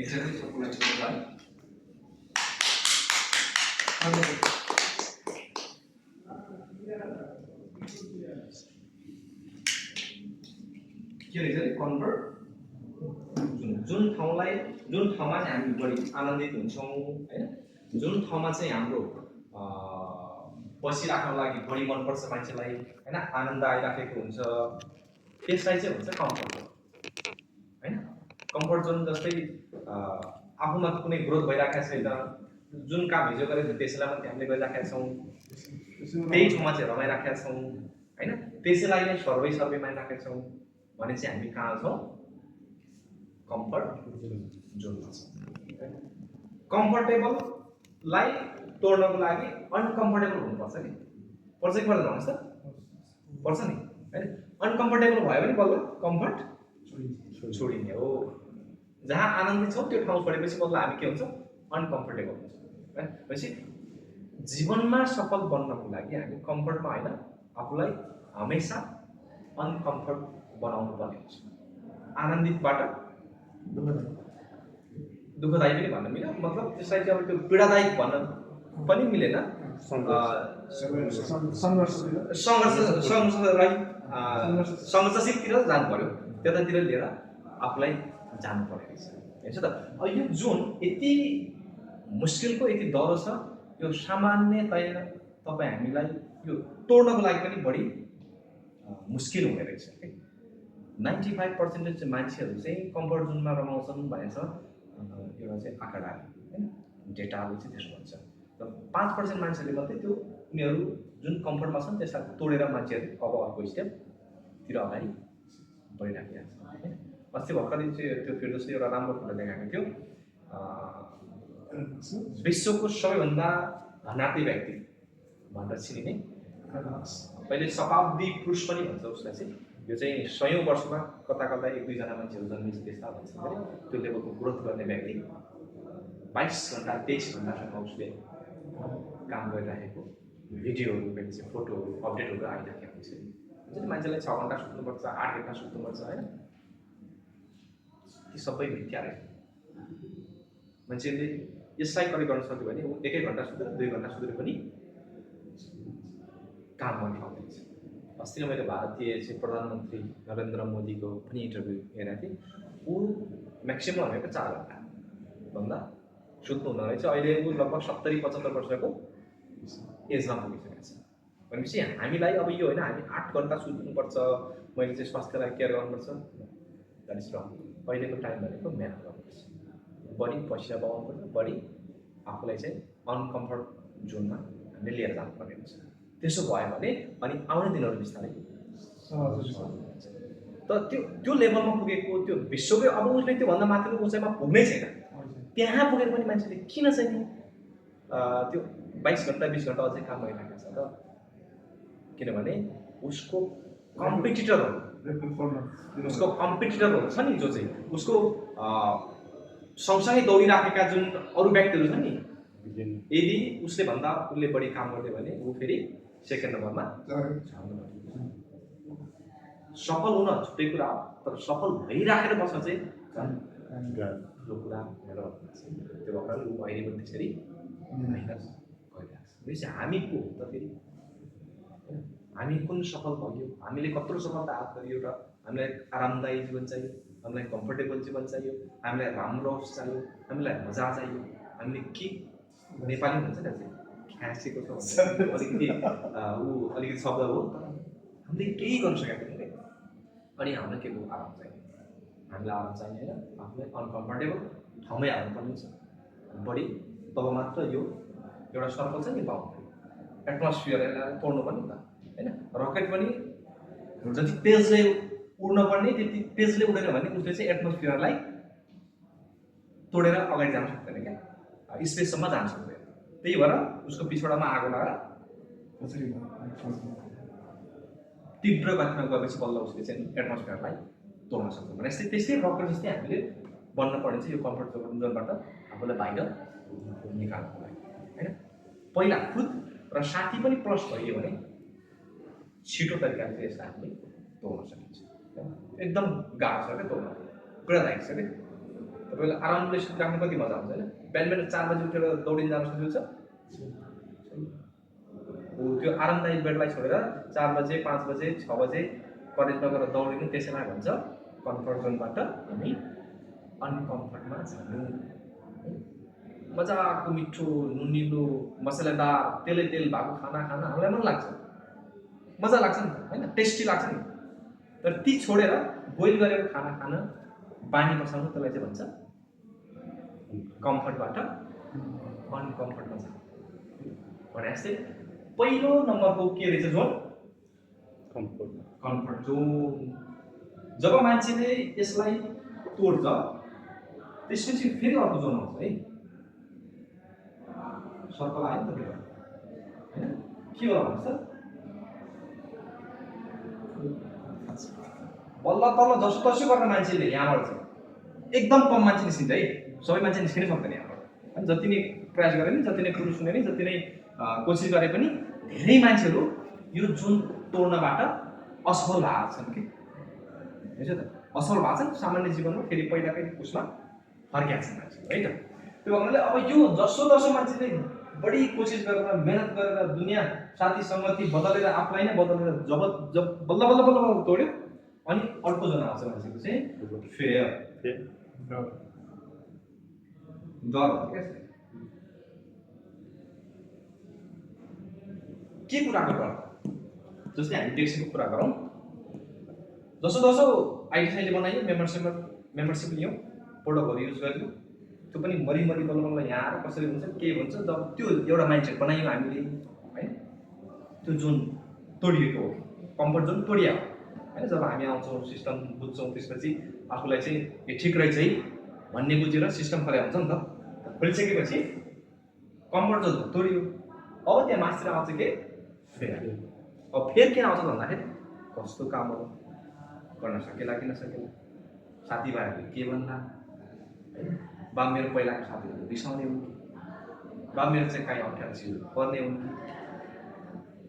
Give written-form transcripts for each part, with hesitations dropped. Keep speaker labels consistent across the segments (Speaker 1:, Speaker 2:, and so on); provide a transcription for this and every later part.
Speaker 1: Exactly psychological design. के रहेछ नि कन्भर्ट जुन ठाउँलाई जुन ठाउँमा चाहिँ हामी बढी आनन्दित हुन्छौँ हैन जुन ठाउँमा चाहिँ हाम्रो बसिराख्नको लागि बढी मनपर्छ मान्छेलाई हैन आनन्द आइराखेको हुन्छ त्यसलाई चाहिँ हुन्छ कम्फर्ट जोन हैन कम्फर्ट जोन जस्तै आफूमा कुनै ग्रोथ भइराखेको छैन जुन काम हिजो गरेको त्यसैलाई मात्रै हामीले गरिराखेका छौँ त्यही ठाउँमा चाहिँ रमाइराखेका छौँ हैन त्यसैलाई नै सर्वै मानिराखेका छौँ भने चाहिँ हामी कहाँ छौँ कम्फर्ट जोनमा छौँ कम्फर्टेबललाई तोड्नको लागि अनकम्फर्टेबल हुनुपर्छ कि पर्छ कि पर्दैन भन्नुहोस् त पर्छ नि हैन अनकम्फर्टेबल भयो भने बल्ल कम्फर्ट छोडिने हो जहाँ आनन्दित छौँ त्यो ठाउँ छोडेपछि बल्ल हामी के हुन्छौँ अनकम्फर्टेबल हुन्छौँ है भनेपछि जीवनमा सफल बन्नको लागि हामी कम्फर्टमा होइन आफूलाई हमेसा अनकम्फर्ट बनाउनु पर्ने हुन्छ आनन्दितबाट दुःखदायी पनि भन्न मिल्यो मतलब त्यसलाई चाहिँ अब त्यो पीडादायक भन्न पनि मिलेन सङ्घर्षशीलतिर जानु पर्यो त्यतातिर लिएर आफूलाई जानु पर्ने रहेछ हेर्छ त यो जुन यति मुस्किलको यति डह्रो छ यो सामान्यतया तपाईँ हामीलाई यो तोड्नको लागि पनि बढी मुस्किल हुने रहेछ 95% चाहिँ मान्छेहरू चाहिँ कम्फर्ट जोनमा रमाउँछन् भनेर एउटा चाहिँ आँकडा हैन डेटाले चाहिँ त्यसो भन्छ र 5% मान्छेले मात्रै त्यो उनीहरू जुन कम्फर्टमा छन् त्यसलाई तोडेर मान्छेहरू अब अर्को स्टेपतिर अगाडि बढिराखेका छन् हैन अस्ति भर्खरै चाहिँ त्यो फिर्दोसले एउटा राम्रो कुरा देखाएको थियो विश्वको सबैभन्दा धनाढ्य व्यक्ति भनेर चिनिने पहिले शताब्दी पुरुष पनि भन्छ उसलाई चाहिँ यो चाहिँ 100औं वर्षमा कता 1-2 जना मान्छेहरू जन्मिन्छ त्यस्ता भन्छ भने त्यो लेभलको ग्रोथ गर्ने व्यक्ति 22 घण्टा 23 घण्टासम्म उसले काम गरिरहेको भिडियोहरू भेट्छ फोटोहरू अपडेटहरू आइराखेको हुन्छ जुन मान्छेलाई 6 घण्टा सुत्नुपर्छ 8 घण्टा सुत्नुपर्छ हैन ती सबै मिथ्या रहेछ मान्छेले यसलाई कति गर्न सक्यो भने 1 घण्टा सुतेर 2 घण्टा सुतेर पनि काम गर्न सक्छ अस्ति मैले भारतीय चाहिँ प्रधानमन्त्री नरेन्द्र मोदीको पनि इन्टरभ्यू हेरेको थिएँ ऊ म्याक्सिमम भनेको 4 घण्टा भन्दा सुत्नु हुँदो रहेछ अहिले ऊ लगभग 70-75 वर्षको एजमा पुगिसकेको छ भनेपछि हामीलाई अब यो होइन हामी 8 घण्टा सुत्नुपर्छ मैले चाहिँ स्वास्थ्यलाई केयर गर्नुपर्छ द्याट इज रङ अहिलेको टाइम भनेको मेहनत गर्नुपर्छ बढी पैसा बगाउनुपर्छ बढी आफूलाई चाहिँ अनकम्फर्ट जोनमा हामीले लिएर जानुपर्ने हुन्छ त्यसो भयो भने अनि आउने दिनहरू बिस्तारै त त्यो लेभलमा पुगेको त्यो विश्वकै अब उसले त्योभन्दा माथिल्लो उचाइमा पुग्नै छैन त्यहाँ पुगेर पनि मान्छेले किन चाहिँ त्यो 22 घण्टा 20 घण्टा अझै काम गरिरहेको छ त किनभने उसको कम्पिटिटरहरू छ नि जो चाहिँ उसको सँगसँगै दौडिराखेका जुन अरू व्यक्तिहरू छन् नि यदि उसले भन्दा उसले बढी काम गर्दै भने ऊ फेरि सेकेन्ड नम्बरमा सफल हुन छुट्टै कुरा हो तर सफल भइराखेर बस्न चाहिँ ठुलो कुरा भनेर त्यो भएर ऊ अहिले पनि त्यसरी गरिरहेको छ हामी को हो त फेरि हामी कुन सफल भयो हामीले कत्रो सफलता हात गरियो र हामीलाई आरामदायी जीवन चाहियो हामीलाई कम्फर्टेबल जीवन चाहियो हामीलाई राम्रो चाहियो हामीलाई मजा चाहियो हामीले के नेपाली भन्छ नि ख्यासेको छ अलिकति शब्द हो हामीले केही गर्न सकेको छैन अनि हामीलाई के को आराम चाहियो हामीलाई आराम चाहिने होइन आफूलाई अनकम्फर्टेबल ठाउँमै हाल्नुपर्ने हुन्छ बढी तब मात्र यो एउटा सर्कल छ नि बाउन्ड्री एटमोस्फियरलाई तोड्नु पर्ने त होइन रकेट पनि जति तेजले उड्न पर्ने त्यति तेजले उडेन भने उसले चाहिँ एटमोस्फियरलाई तोडेर अगाडि जान सक्दैन क्या स्पेससम्म जान सक्दैन त्यही भएर उसको पिछडामा आगो लगाएर तीव्र गतिमा गएपछि बल्ल उसले चाहिँ एटमोस्फियरलाई तोड्न सक्छ भने त्यस्तै रकेट जस्तै हामीले बन्न पर्ने चाहिँ यो कम्फर्ट जोनबाट आफूलाई बाहिर निकाल्नको लागि होइन पहिला खुद र साथी पनि प्लस भइयो भने छिटो तरिकाले चाहिँ यसलाई हामीले तोड्न सकिन्छ एकदम गाह्रो छ क्या तोड्न पीडादायक छ क्या तपाईँले आरामले सुतिराख्नु कति मजा आउँछ होइन? बिहान 4 बजी उठेर दौडिन जानु सजिलो छ? त्यो आरामदायी बेडलाई छोडेर 4 बजे 5 बजे 6 बजे कलेजमा गएर दौडिनु, त्यसैलाई भन्छ कम्फर्ट जोनबाट हामी अनकम्फर्टमा जानु। मजाको मिठो नुनिलो मसलादार तेल भएको खाना खान हामीलाई मन लाग्छ, मजा लाग्छ नि होइन, टेस्टी लाग्छ नि। तर ती छोडेर बोइल गरेको खाना खान बानी बसाउनु, त्यसलाई चाहिँ भन्छ कम्फर्टबाट अनकम्फर्टमा जानु भने जस्तै पहिलो नम्बरको के रहेछ जोन? Comfort John. जब मान्छेले यसलाई तोड्छ त्यसपछि फेरि अर्को जोन आउँछ है, सर्कल आयो नि त त्यो होइन? के होला भन्नुहोस् त? बल्ल तल्ल जसोतसो गरेर मान्छेले यहाँबाट चाहिँ एकदम कम मान्छे निस्किन्छ है, सबै मान्छे निस्किनै सक्दैन यहाँबाट। अनि जति नै प्रयास गरे नि, जति नै पुरुष हुने नि, जति नै कोसिस गरे पनि धेरै मान्छेहरू यो जुन तोड्नबाट असफल भएको छन् कि बुझ्यो त? असफल भएको छन् सामान्य जीवनमा, फेरि पहिलाकै उसमा फर्किएको छन् मान्छेहरू है त। त्यो भन्नाले अब यो जसोतसो मान्छेले बढी कोसिस गरेर मेहनत गरेर दुनियाँ साथी सङ्गति बदलेर आफूलाई नै बदलेर जब बल्ल बल्ल बल्ल बल्ल तोड्यो, अनि अर्को जना आउँछ मान्छेको चाहिँ फेयर, डर क्या के कुराको डर? जस्तै हामी ट्याक्सीको कुरा गरौँ, जसो आइटी बनाइयो, मेम्बरसिप लियौँ, प्रोडक्टहरू युज गरियो, त्यो पनि मरिमरि बल्ल बल्ल यहाँ आएर कसरी हुन्छ के हुन्छ, जब त्यो एउटा माइन्डसेट बनायौँ हामीले होइन, त्यो जुन तोडिएको हो, कम्फर्ट जोन तोडिया हो होइन। जब हामी आउँछौँ सिस्टम बुझ्छौँ, त्यसपछि आफूलाई चाहिँ यो ठिक रहेछ है भन्ने बुझेर सिस्टम खोल्या हुन्छ नि त। खोलिसकेपछि कम्फर्ट जोन तोडियो, अब त्यहाँ मास्तिर आउँछ के फेयर। अब फेयर किन आउँछ भन्दाखेरि कस्तो कामहरू गर्न सकेला कि नसकेला, साथीभाइहरूले के भन्ला होइन, बा मेरो पहिलाको साथीहरू रिसाउने हुन् कि, बा मेरो चाहिँ काहीँ अप्ठ्यारो चिजहरू पर्ने हुन् कि,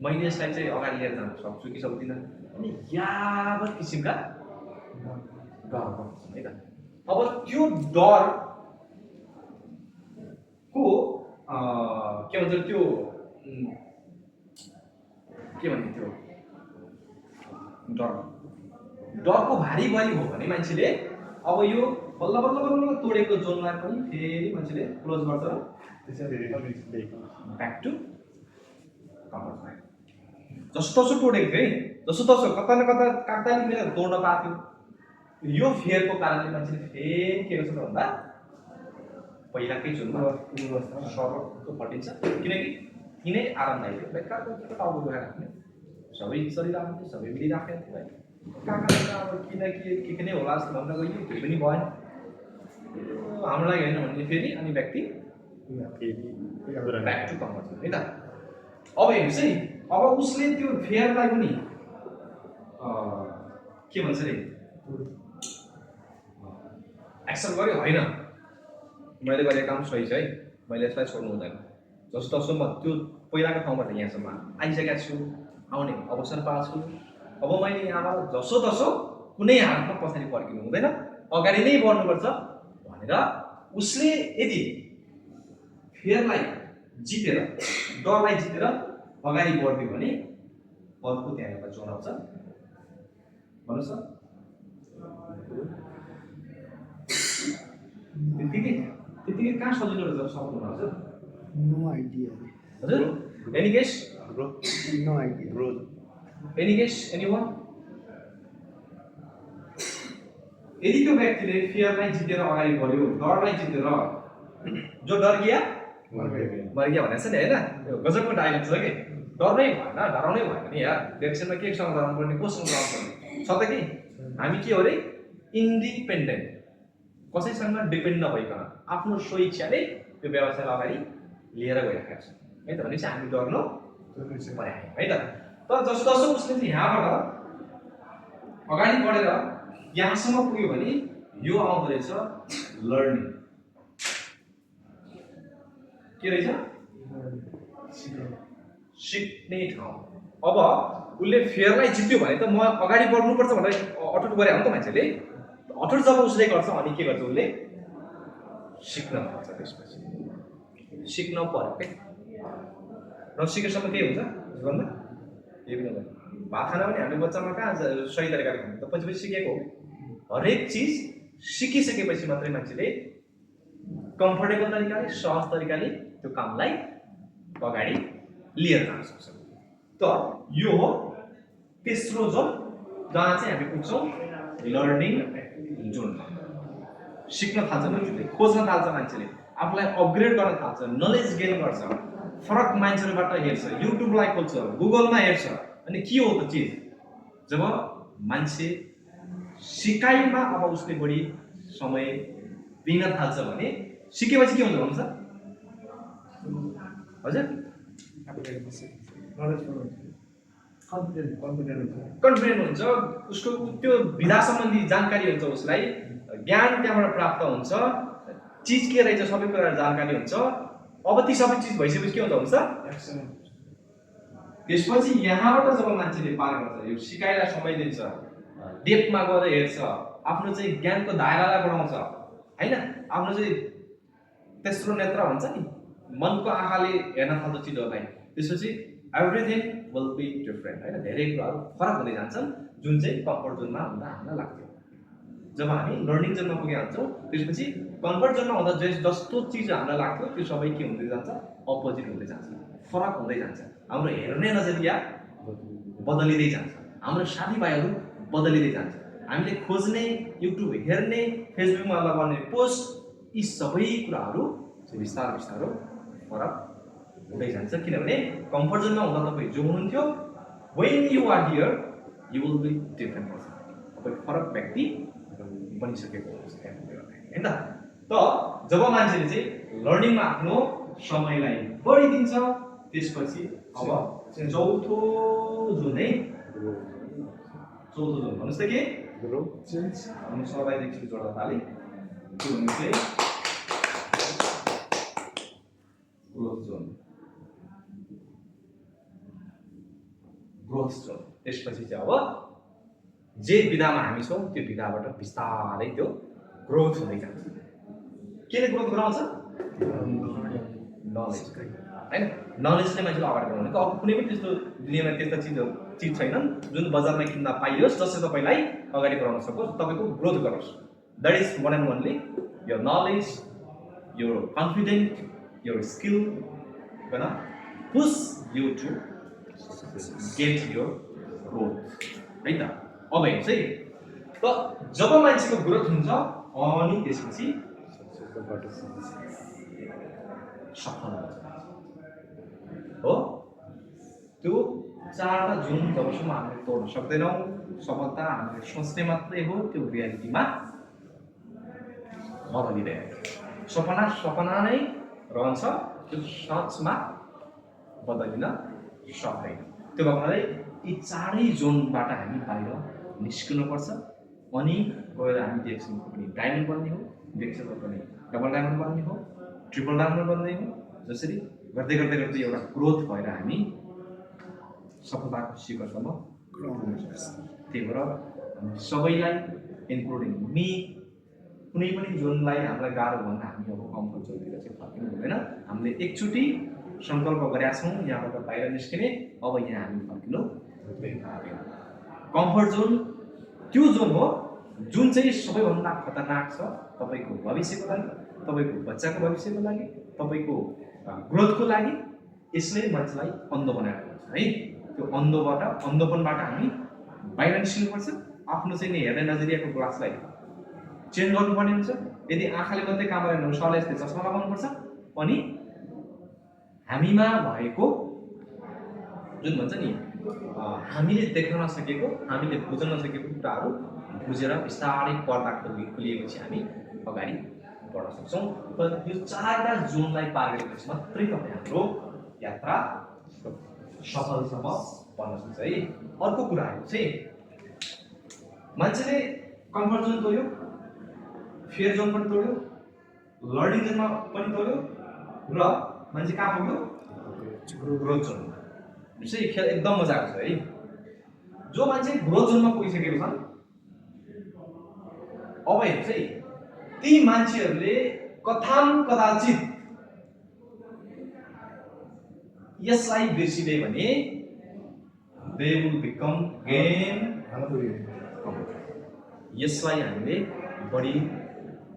Speaker 1: मैले यसलाई चाहिँ अगाडि लिएर जान सक्छु कि सक्दिनँ, अनि यावत किसिमका डर पर्छ है त। अब त्यो डरको के भन्छ त्यो के भन्ने त्यो डरको भारी बढी हो भने मान्छेले अब यो बल्ल बल्ल बल्ल तोडेको जोनलाई पनि फेरि मान्छेले क्लोज गर्छ र ब्याक टु कम्फर्ट। जसोतसो तोडेको थियो है, जसोतसो कता न कता कागदाली मिलेर तोड्न पाएको थियो, यो फेयरको कारणले मान्छेले फेरि के गर्छ भन्दा पहिलाकै जोनमा सर्वको फटिन्छ। किनकि किनै आरामदायी थियो, बेकारको टाउको दुखाएर राख्ने, सबै चलिरहेको थियो, सबै मिलिराखेको थियो है, कहाँ अब के नै होला जस्तो भन्न गयो, त्यो पनि भएन हाम्रो लागि होइन भने फेरि अनि व्यक्ति ब्याक टु कम्फर्ट है त। अब हेर्नुहोस् है, अब उसले त्यो फेयरलाई पनि के भन्छ अरे एक्सेप्ट गर्यो, होइन मैले गरेको काम सही छ है, मैले यसलाई छोड्नु हुँदैन, जसोतसो म त्यो पहिलाको ठाउँबाट यहाँसम्म आइसकेको छु, आउने अवसर पाएको छु, अब मैले यहाँबाट जसोतसो कुनै हालतमा पछाडि फर्किनु हुँदैन, अगाडि नै बढ्नुपर्छ भनेर उसले यदि फेयरलाई जितेर डरलाई जितेर अगाडि बढ्यो भने अर्को त्यहाँ एउटा जोन आउँछ भन्नुहोस् त। त्यतिकै कहाँ सजिलो रहेछ सफल हुन हजुर?
Speaker 2: नो आइडिया
Speaker 1: हजुर, any guess?
Speaker 2: No idea
Speaker 1: any guess anyone? यदि त्यो व्यक्तिले फेयरलाई जितेर अगाडि बढ्यो, डरलाई जितेर, जो डर गया मर गया भनेको छ नि होइन, गजबको डायलग छ कि, डर्नै भएन, डराउनै भएन नि यार, इलेक्सनमा केसँग डराउनु पर्ने, कोसँग डराउनु पर्ने छ त कि? हामी के हो अरे इन्डिपेन्डेन्ट, कसैसँग डिपेन्ड नभइकन आफ्नो स्वइच्छाले त्यो व्यवसायलाई अगाडि लिएर गइरहेका छौँ है त। भनेपछि हामी डर्नु पर्यो है त। तर जसोतसो उसले चाहिँ यहाँबाट अगाडि बढेर यहाँसम्म पुग्यो भने यो आउँदो रहेछ लर्निङ, के रहेछ सिक्ने ठाउँ। अब उसले फेयरलाई जित्यो भने त म अगाडि बढ्नुपर्छ भनेर अटुट गरे हो नि त मान्छेले, अटुट जब उसले गर्छ अनि के गर्छ उसले सिक्न थाल्छ त्यसपछि सिक्न पर्यो के नसिकेसम्म के हुन्छ जीवनमा केही पनि हुँदैन भात खाना पनि हामीले बच्चामा कहाँ सही तरिकाले खान्छ त पछि सिकेको हो हरेक चिज सिकिसकेपछि मात्रै मान्छेले कम्फर्टेबल तरिकाले सहज तरिकाले त्यो कामलाई अगाडि लिएर जान सक्छ त यो हो तेस्रो जोन जहाँ चाहिँ हामी पुग्छौँ लर्निङ जोन सिक्न थाल्छ मान्छेले खोज्न थाल्छ मान्छेले आफूलाई अपग्रेड गर्न थाल्छ नलेज गेन गर्छ फरक मान्छेहरूबाट हेर्छ युट्युबलाई खोल्छ गुगलमा हेर्छ अनि के हो त चिज जब मान्छे सिकाइमा अब उसले बढी समय दिन थाल्छ भने सिकेपछि के हुन्छ भन्नु सर हजुर कन्फिडेन्ट हुन्छ उसको त्यो विधा सम्बन्धी जानकारी हुन्छ उसलाई ज्ञान त्यहाँबाट प्राप्त हुन्छ चिज के रहेछ सबै कुरा जानकारी हुन्छ अब ती सबै चिज भइसकेपछि के हुन्छ हुन्छ त्यसपछि यहाँबाट जब मान्छेले पार गर्छ यो सिकाइलाई समय दिन्छ डेपमा गएर हेर्छ आफ्नो चाहिँ ज्ञानको दायरालाई बढाउँछ हैन आफ्नो चाहिँ तेस्रो नेत्र भन्छ नि मनको आँखाले हेर्न थाल्छ चिजहरूलाई त्यसपछि एभ्रिथिङ विल बी डिफरेन्ट हैन धेरै कुराहरू फरक हुँदै जान्छन् जुन चाहिँ कम्फर्ट जोनमा हुँदा हामीलाई लाग्थ्यो जब हामी लर्निङ जोनमा पुगेका हुन्छौँ त्यसपछि कम्फर्ट जोनमा हुँदा जस्तो चिज हामीलाई लाग्थ्यो त्यो सबै के हुँदै जान्छ अपोजिट हुँदै जान्छ फरक हुँदै जान्छ हाम्रो हेर्ने नजरिया बदलिँदै जान्छ हाम्रो साथीभाइहरू बदलिँदै जान्छ हामीले खोज्ने युट्युब हेर्ने फेसबुकमा लगाउने पोस्ट यी सबै कुराहरू बिस्तारै बिस्तारै फरक हुँदै जान्छ किनभने कम्फर्ट जोनमा हुँदा तपाईँ जो हुनुहुन्थ्यो when you are here you will be different person तपाईँ फरक व्यक्ति बनिसकेको हुन्छ होइन त जब मान्छेले चाहिँ लर्निङमा आफ्नो समयलाई बढिदिन्छ त्यसपछि अब चौथो जोन भन्नुहोस् त के हामी सबैलाई एकछिन जोड्दा ताली त्यो भने चाहिँ ग्रोथ जोन त्यसपछि चाहिँ अब जे विधामा हामी छौँ त्यो विधाबाट बिस्तारै त्यो ग्रोथ हुँदै जान्छ केले ग्रोथ गराउँछ नलेज हैन नलेजले मान्छेले अगाडि बढाउनु अब कुनै पनि त्यस्तो दुनियाँमा त्यस्ता चिज छैनन् जुन बजारमा किन्दा पाइयोस् जसले तपाईँलाई अगाडि बढाउन सकोस् तपाईँको ग्रोथ गरोस् that is one and only your knowledge your confident your skill gonna push you to get your growth है त अब हेर्नुहोस् है त जब मान्छेको ग्रोथ हुन्छ अनि त्यसपछि सफल हुन्छ हो त्यो चारवटा जुन जबसम्म हामीले तोड्न सक्दैनौँ सफलता हामीले सोच्ने मात्रै हो त्यो रियालिटीमा बदलिरहेको सपना नै रहन्छ त्यो सचमा बदलिन सक्दैन त्यो भएकोले यी चारै जोनबाट हामी बाहिर निस्किनुपर्छ अनि गएर हामी देख्छौँ पनि डायमन्ड बन्ने हो देख्छौँ पनि डबल डायमन्ड बन्ने हो ट्रिपल डायमन्ड बन्ने हो जसरी गर्दै गर्दै गर्दै एउटा ग्रोथ भएर हामी सफलताको शिखरसम्म त्यही भएर सबैलाई इन्क्लुडिङ मी कुनै पनि जोनलाई हामीलाई गाह्रो भन्दा हामी अब कम्फर्ट जोनतिर चाहिँ फर्किनु हुँदैन हामीले एकचोटि सङ्कल्प गरेका छौँ यहाँबाट बाहिर निस्किने अब यहाँ हामी फर्किनु कम्फर्ट जोन त्यो जोन हो जुन चाहिँ सबैभन्दा खतरनाक छ तपाईँको भविष्यको लागि तपाईँको बच्चाको भविष्यको लागि तपाईँको ग्रोथको लागि यसले मान्छेलाई अन्ध बनाएको हुन्छ है त्यो अन्धोपनबाट हामी बाहिर निस्किनुपर्छ आफ्नो चाहिँ हेर्ने नजरियाको ग्लासलाई चेन्ज गर्नुपर्ने हुन्छ यदि आँखाले मात्रै काम गरेन भने सरले यसले चस्मा लगाउनुपर्छ अनि हामीमा भएको जुन भन्छ नि हामीले देख्न नसकेको हामीले बुझ्न नसकेको कुराहरू बुझेर बिस्तारै पर्दा खुलिएपछि हामी अगाडि बढ्न सक्छौँ तर यो चारवटा जोनलाई पार गरेपछि मात्रै तपाईँ हाम्रो यात्रा सफलसम्म बन्न सक्छ है अर्को कुराहरू चाहिँ मान्छेले कम्फर्ट जोन तोड्यो फेयर जोन पनि तोड्यो लर्निङ जोनमा पनि तोड्यो र मान्छे कहाँ पुग्यो ग्रोथ जोन चाहिँ खेल एकदम मजा आउँछ है जो मान्छे ग्रोथ जोनमा पुगिसकेको छन् अब हेर्नुहोस् है ती मान्छेहरूले कथाम कदाचित यसलाई बिर्सिदिए भने दे विल बिकम गेम यसलाई हामीले बढी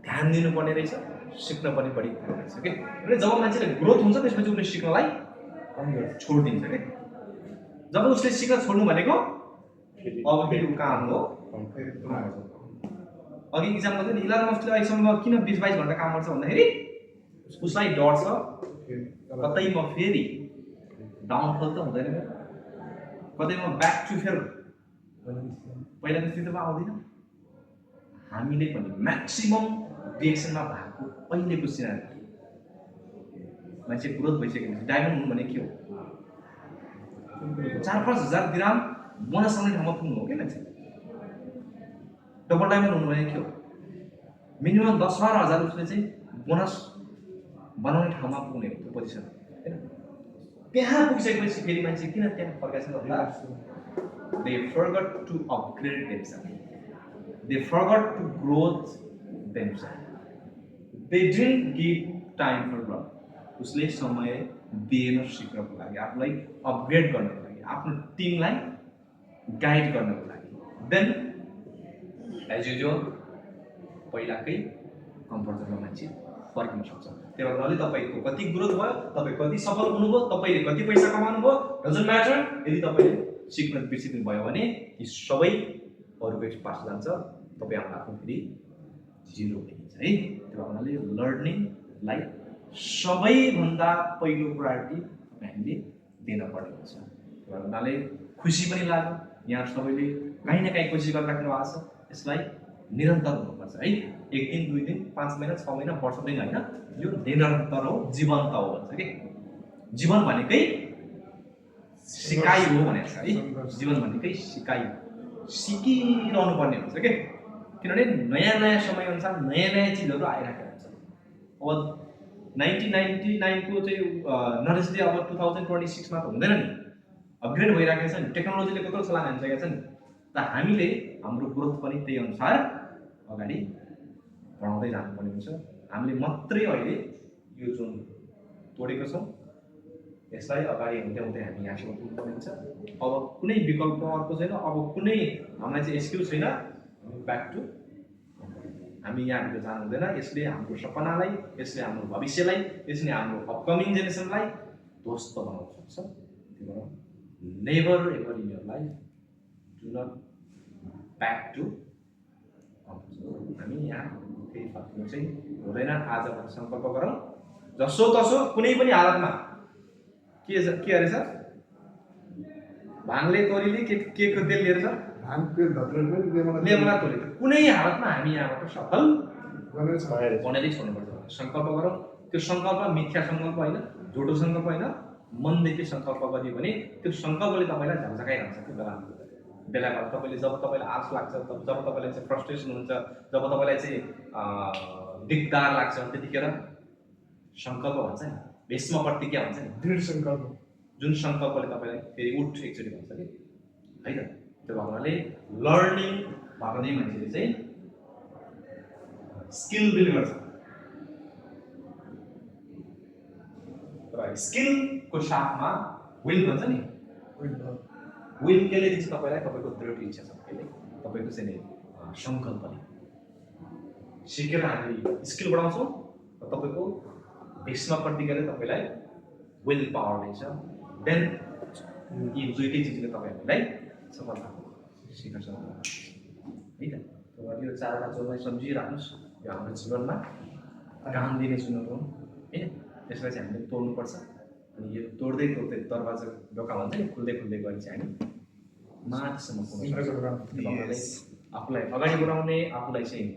Speaker 1: ध्यान दिनुपर्ने रहेछ, सिक्न पनि बढी पर्ने रहेछ के। अनि जब मान्छेले ग्रोथ हुन्छ त्यसपछि उसले सिक्नलाई छोडिदिन्छ के। जब उसले सिक्न छोड्नु भनेको अब फेरि ऊ काम हो। अघि इक्जाम गर्दा नि इलान मस्कले अहिलेसम्म किन 20-22 घन्टा काम गर्छ भन्दाखेरि उसलाई डर छ कतै म फेरि डाउनफल त हुँदैन, कतै म ब्याक टु फेल पहिलाको स्थितिमा आउँदैन। हामीले पनि म्याक्सिमम डिरेक्सनमा भएको पहिलेको सिनारी मान्छे ग्रोथ भइसकेपछि डायमन्ड हुनु भने के हो, 4-5 हजार दिराम बोनस आउने ठाउँमा पुग्नु हो क्या मान्छे। डबल डायमन्ड हुनु भने के हो, मिनिमम 10-12 हजार उसले चाहिँ बोनस बनाउने ठाउँमा पुग्ने हो त्यो पोजिसन हैन। त्यहाँ पुगिसकेपछि फेरि मान्छे किन त्यहाँ फर्काछ भन्दा they forgot to upgrade themselves, they forgot to growth themselves, they didn't give time for growth. उसले समय दिएन सिक्नको लागि, आफूलाई अपग्रेड गर्नको लागि, आफ्नो टिमलाई गाइड गर्नको लागि। देन एज युजुअल पहिलाकै कम्फर्ट जोनमा मान्छे फर्किन सक्छ। त्यही भएर तपाईँको कति ग्रोथ भयो, तपाईँ कति सफल हुनुभयो, तपाईँले कति पैसा कमाउनु भयो डजन्ट म्याटर। यदि तपाईँले सिक्न बिर्सिदिनु भयो भने यी सबै अरूको पास जान्छ, तपाईँ आफ्नो फेरि जिरो हुनुहुन्छ है। त्यो हुनाले लर्निङलाई सबैभन्दा पहिलो प्रायोरिटी हामीले दिन पर्ने हुन्छ। त्यो हुनाले खुसी पनि लाग्यो, यहाँ सबैले कहीँ न कहीँ कोसिस गरिराख्नु भएको छ। यसलाई निरन्तर हुनुपर्छ है, 1 दिन 2 दिन 5 महिना 6 महिना वर्ष दिन होइन, यो निरन्तर हो, जीवन्त हो भन्छ कि। जीवन भनेकै सिकाइ हो भनेको छ है, जीवन भनेकै सिकाइ हो, सिकिरहनु पर्ने हुन्छ के। किनभने नयाँ नयाँ समय अनुसार नयाँ नयाँ चिजहरू आइरहेको हुन्छ। अब 1999 को चाहिँ नलेजले अब 2026 मा त हुँदैन नि, अपग्रेड भइरहेको छ नि, टेक्नोलोजीले कत्रो छलाङ हानिसकेको छ नि। त हामीले हाम्रो ग्रोथ पनि त्यही अनुसार अगाडि बढाउँदै जानुपर्ने हुन्छ। हामीले मात्रै अहिले यो जुन तोडेको छौँ यसलाई अगाडि हुँदै हुँदै हामी यहाँसम्म पुग्नुपर्ने हुन्छ। अब कुनै विकल्प अर्को छैन, अब कुनै हामीलाई चाहिँ एक्सक्युज छैन, ब्याक टु हामी यहाँभित्र जानु हुँदैन। यसले हाम्रो सपनालाई, यसले हाम्रो भविष्यलाई, यसले हाम्रो अपकमिङ जेनेरेसनलाई ध्वस्त बनाउन सक्छ। त्यही भएर never ever in your life do not back to. हामी यहाँ फेरि फर्किनु चाहिँ हुँदैन। आजबाट सङ्कल्प गरौँ, जसो तसो कुनै पनि हालतमा के अरे सर, भाङले तोरीले के को तेल लिएर छ, लेमना तोरी, कुनै हालतमा हामी यहाँबाट सफल बनेरै छोड्नुपर्छ। सङ्कल्प गरौँ, त्यो सङ्कल्प मिथ्या सङ्कल्प होइन, झुटो सङ्कल्प होइन, मनदेखि सङ्कल्प गरियो भने त्यो सङ्कल्पले तपाईँलाई झकझकाइरहन्छ। त्यो बेला तपाईँले जब तपाईँलाई आश लाग्छ, जब तपाईँलाई चाहिँ फ्रस्ट्रेसन हुन्छ, जब तपाईँलाई चाहिँ दिगदार लाग्छ, त्यतिखेर सङ्कल्प भन्छ नि, भीष्म प्रतिज्ञा भन्छ नि,
Speaker 2: दृढ सङ्कल्प,
Speaker 1: जुन सङ्कल्पले तपाईँलाई फेरि उठ एकचोटि भन्छ कि है त। त्यो भएकोले लर्निङ भएको नै मान्छेले चाहिँ स्किल बिल्ड गर्छ। र स्किलको साथमा विल भन्छ नि, विल केले दिन्छ तपाईँलाई, तपाईँको दृढ इच्छा शक्तिले, तपाईँको चाहिँ सङ्कल्पले। सिकेर हामीले स्किल बढाउँछौँ र तपाईँको भीष्म प्रतिज्ञाले तपाईँलाई विल पावर दिन्छ। देन यी दुईटै चिजले तपाईँहरूलाई सफलता सिक्न सक्नुहुन्छ है त। यो 4वटा चौलाई सम्झिराख्नुहोस्, यो हाम्रो जीवनमा काम दिने चुनौती हो होइन। त्यसलाई चाहिँ हामीले तोड्नुपर्छ। अनि यो तोड्दै तोड्दै दरवाजा ढोका भन्छ नि, खुल्दै खुल्दै गएर चाहिँ हामी माथिसम्म पुग्न सक्छौँ। आफूलाई अगाडि बढाउने, आफूलाई चाहिँ